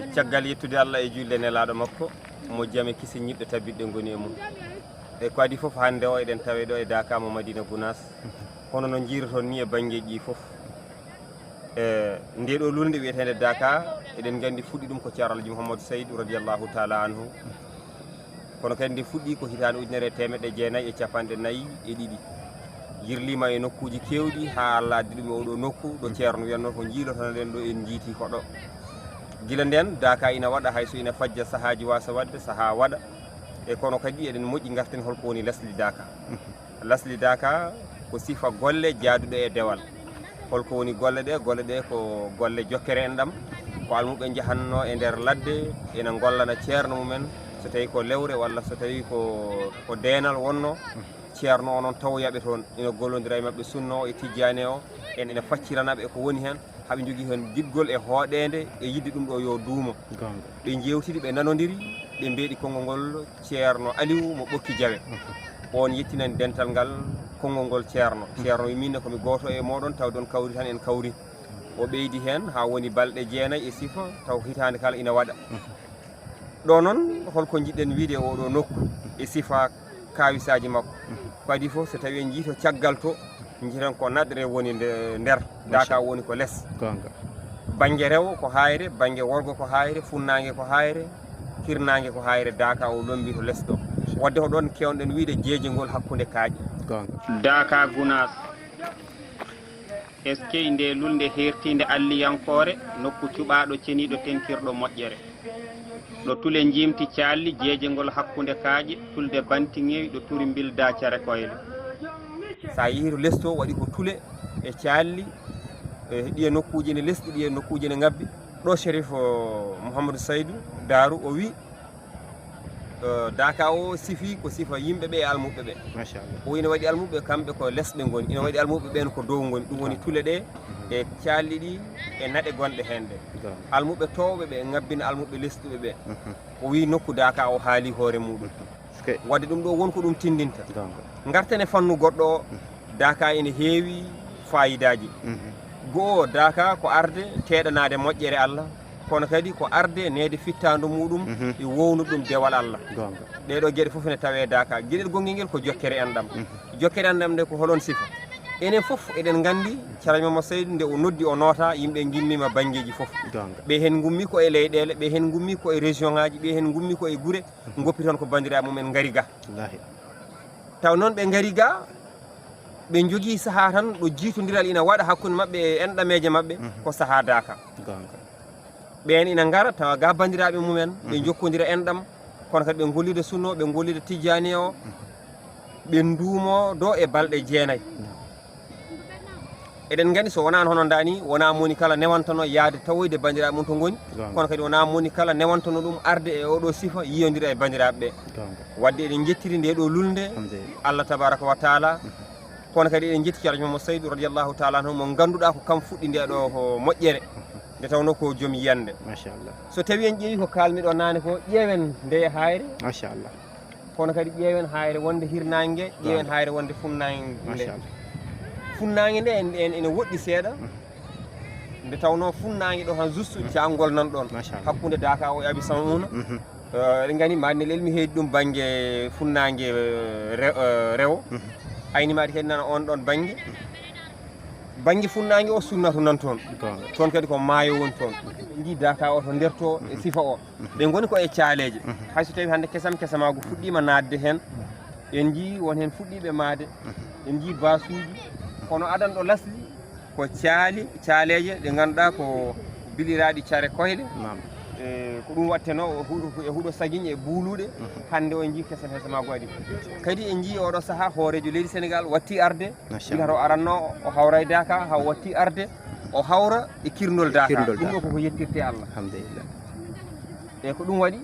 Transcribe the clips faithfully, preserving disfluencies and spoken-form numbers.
Caggal yettude Allah e juulde nelaaɗo makko, mo jame kisi ñiɓɗe tabitɗe ngoni e mum. E ko adii fof, hannde o eɗen tawe ɗo e Daaka mo Madina Gunaas. Hono no njiiroton ni e banngeeji ɗi fof. E ndee ɗo lulnde wiyeteende Daaka, eɗen nganndi fuɗɗi ɗum ko Ceerno Alhaji Mouhamadou Saydou radiyallahu taala anhu. Kono kadi nde fuɗɗi ko hitaande ujunere e teemeɗɗe jeenayi e capanɗe nayi e ɗiɗi. Yirliima e nokkuuji keewɗi haa Allah addi ɗum e oɗo nokku ɗo Ceerno wiyatnoo ko njiilotono ɗen ɗo en njiiti ko ɗo. Gila nden, Daaka ina waɗa, hay so ina fajja sahaaji waasa waɗde, sahaa waɗa. E kono kadi eɗen moƴƴi ngarten hol ko woni lesdi Daaka. Lesdi Daaka ko sifa golle jaaduɗe e dewal. Hol ko woni golle ɗe? Golle ɗe ko golle jokkere enɗam. Ko almuɓɓe njahannoo e nder ladde, ina ngollana ceerno mumen, so tawi ko lewre walla so tawi ko, ko deenal wonnoo. Ceerno o noon tawoya ɓe toon, ina gollondira e maɓɓe sunna o e tijjaani o, en ina faccirana ɓe e ko woni heen, haa ɓe njogii heen giɗgol e hooɗeende e yiɗde ɗum ɗo yo duumo. Goonga. Ɓe njeewtidi, ɓe nanondiri, ɓe mbeeɗi konngol ngol Ceerno Aliw mo Ɓokki Jawe. Mhm. Oon yettinani dental ngal konngol ngol Ceerno. Mhm. Ceerno wi, "Miin ne ko mi gooto e mooɗon, tawde on kawri tan en kawri." O ɓeydi heen haa woni balɗe jeenayi e sifa, taw hitaande kala ina waɗa. Mhm. Ɗo noon, hol ko njiɗɗen wiyde e oɗo nokku e sifa kaawisaaji makko? Mhm. Ko adii fof, so tawi en njiyii to caggal to, njiiten ko naɗre woni nde-, nder, Daaka woni ko les. Goonga. Bannge rewo ko haayre, bannge worgo ko haayre, funnaange ko haayre, hirnaange ko haayre, Daaka o lombii to les ɗo. Waɗde ko ɗoon keewɗen wiyde jeejegol hakkunde kaaƴe. Goonga. Daaka Gunaas. Eskey, nde lulnde heertiinde alliyankoore, nokku cuɓaaɗo ceniiɗo tenkirɗo moƴƴere. Ɗo tule njiimti caalli, jeejegol hakkunde kaaƴe, tulde banti ŋeewi, ɗo turi mbilda care koyle. So a yehii to les to, waɗi ko tule e caalli, e ɗiye nokkuuji ne lesɗi, ɗiye nokkuuji ne ngabbi. Ɗo Cherif, o, Mouhamadou Saydou Darou, o wi, eh, Daaka o sifi ko sifa yimɓe ɓe e almuɓɓe ɓe. Machallah. O ina waɗi almuɓɓe, kamɓe ko les ɓe ngoni. Ina waɗi almuɓɓe ɓen ko dow ngoni. Ɗum woni tule ɗe e caalli ɗi e naɗe gonɗe heen ɗe. Goonga. Almuɓɓe toowɓe ɓe ngabbina almuɓɓe lesɗuɓe ɓe. Mhm. O wi nokku Daaka o haali hoore muɗum. Mhm. Eskey. Waɗde ɗum ɗo won ko ɗum tindinta. Goonga. Ngarten e fannu goɗɗo o. Mhm. Daaka ina heewi faayidaaji. Mhm. Go'o, Daaka ko arde teeɗanaade moƴƴere Allah, kono kadi ko arde neede fittaandu muɗum Mhm. e wownude ɗum dewal Allah. Goonga. Ɗee ɗo geɗe fof ene tawee Daaka. Geɗel gonngel ngel ko jokkere enɗam. Mhm. Jokkere enɗam nde ko holon sifa? Enen fof eɗen nganndi Ceerno Mamo Seydu nde o noddi o noota, yimɓe ngimmiima banngeeji fof. Goonga. Ɓe heen ngummi ko e leyɗeele, ɓe heen ngummi ko e région ŋaaji, ɓe heen ngummi ko e gure, ngoppi toon ko banndiraaɓe mum en ngari ga. Wallaahi. Taw noon ɓe ngari ga, ɓe njogii sahaa tan ɗo jiitondiral ina waɗa hakkunde maɓɓe e enɗameeje maɓɓe, Mhm. ko sahaa Daaka. Goonga. Ɓeen ina ngara tawa ga banndiraaɓe mumen, ɓe Mhm. njokkondira enɗam, kono kadi ɓe ngollida sunna o, ɓe ngollida tijjaani o, Mhm. ɓe nduumo do e balɗe jeenayi. Mhm. Eɗen nganndi so wonaano hono ndaa ni, wonaa moni kala newantono yahde tawoyde banndiraaɓe mum to ngoni, Goonga. kono kadi wonaa moni kala newantono ɗum arde e oɗo sifa yiyondira e banndiraaɓe ɓe. Goonga. Waɗde eɗen njettiri nde ɗo lulnde Alhamdulillah. Allah tabaraka wa taala, Mhm. kono kadi eɗen njetti Ceerno Mamo Seydu radiyallahu taala anhu mo ngannduɗaa ko kam fuɗɗi nde ɗo ko moƴƴere, Mhm. nde tawnoo ko joom yiyannde. Machallah. So tawi en ƴeewi ko kaalmi ɗo naane ko, ƴeewen nde e haayre. Machallah. Kono kadi ƴeewen haayre wonde hirnaange, ƴeewen Goonga. haayre wonde funnaange nde. Machallah. Funnaange nde en, en, ene woɗɗi seeɗa. Mhm. Nde tawnoo funnaange ɗo han juste Mhm. caangol nan ɗoon. Machallah. Hakkunde Daaka o e Abi Samuna. Mhm. Eh, eɗen nganndi maɗne lelmi heedi ɗum bannge funnaange, eh, re-, eh, rewo. Mhm. Ayni maɗi kadi nana on ɗon bannge. Bannge funnaange o sunnatu nan toon. Goonga. Toon kadi ko maayo woni toon. Ndi Daaka o to nder to e Mhm. sifa o. Mhm. Ɓe ngoni ko e caaleeje. Mhm. Hay so tawi hannde kesam kesamaagu fuɗɗiima naatde heen. En njii won heen fuɗɗiiɓe maade. Mhm. En njii baasuuji. Kono adan ɗo lasli ko caali, caaleeje ɗe ngannduɗaa ko biliraaɗi care koyle. Naam. E ko ɗum waɗtenoo o huɗo, e huɗo sagiñ e buuluuɗe. Mhm. Hannde o njii kesam kesamaagu waɗi. Kadi en njii oɗo sahaa hooreejo leydi Senegaal watti arde. Machallah. Gila to arannoo, o hawra e Daaka, haa o watti arde, o hawra e kirnol Daaka. Kirnol Ɗum ɗo Daaka. Koko yettirte Allah. Alhamdulillah. E ko ɗum waɗi,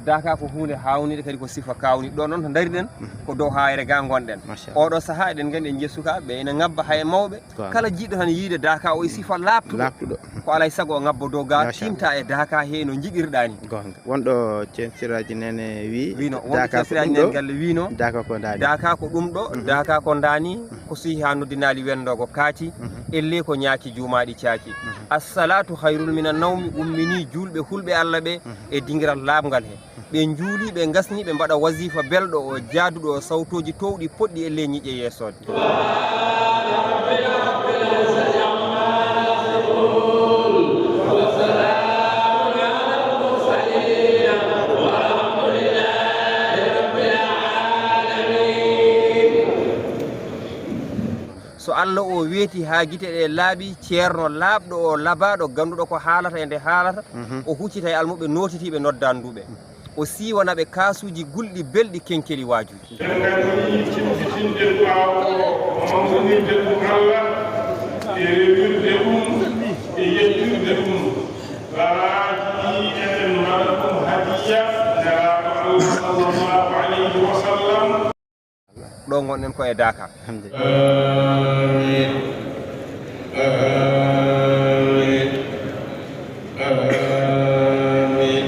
Daaka ko huunde haawnide, kadi ko sifa kaawniiɗo. Ɗo noon to ndariɗen, ko dow haayre ga ngonɗen. Machallah. Oɗo sahaa eɗen nganndi en njiya sukaaɓe ɓe ene ngabba hay mawɓe. Ko kala jiɗɗo tan yiide daaka o e sifa laaɓtuɗo. Laaɓtuɗo. Ko alay sago o ngabba dow ga, machallah, tiimta e daaka he no njiɗirɗa ni. Goonga. Wonɗo Ceerno Siraaji Nene wi, wino, wonɗo daaka Ceerno ko Siraaji ɗum ɗo, Nene galle wino, daaka ko ndaani. Daaka ko ɗum ɗo, mhm, daaka ko ndaani, mhm, ko suhi haa noddinaali wendo ko kaati, mhm, elle ko ñaaki juumaaɗi caaki. Mhm. Assalatu khayrun minan nawmi, ummini juulɓe hulɓe Allah ɓe, mhm, e dingiral laaɓngal he. Ɓe njuuli, ɓe ngasni, ɓe mbaɗa wasifa belɗo o, jaaduɗo o, sawtooji toowɗi, poɗɗi elle ñiiƴe yeesoode. So Allah o weeti haa gite ɗe laaɓi, ceerno laaɓɗo o, labaaɗo, gannduɗo ko haalata e nde haalata, mhm, o huccita e almuɓɓe nootitiiɓe noddanduɓe. O siiwana ɓe kaasuuji gulɗi belɗi kenkeli waajuuji. En nganndi cimtitinde du'aaw o, mawninirde ɗum Allah, e rewirde ɗum, e yettirde ɗum. Baraaji ɗi eɗen mbaɗa ɗum hadiya Nelaaɗo Allah sallallahu alayhi wa sallam. Ɗo ngonɗen ko e daaka. Alhamdulillah. Amin. Amin. Amin.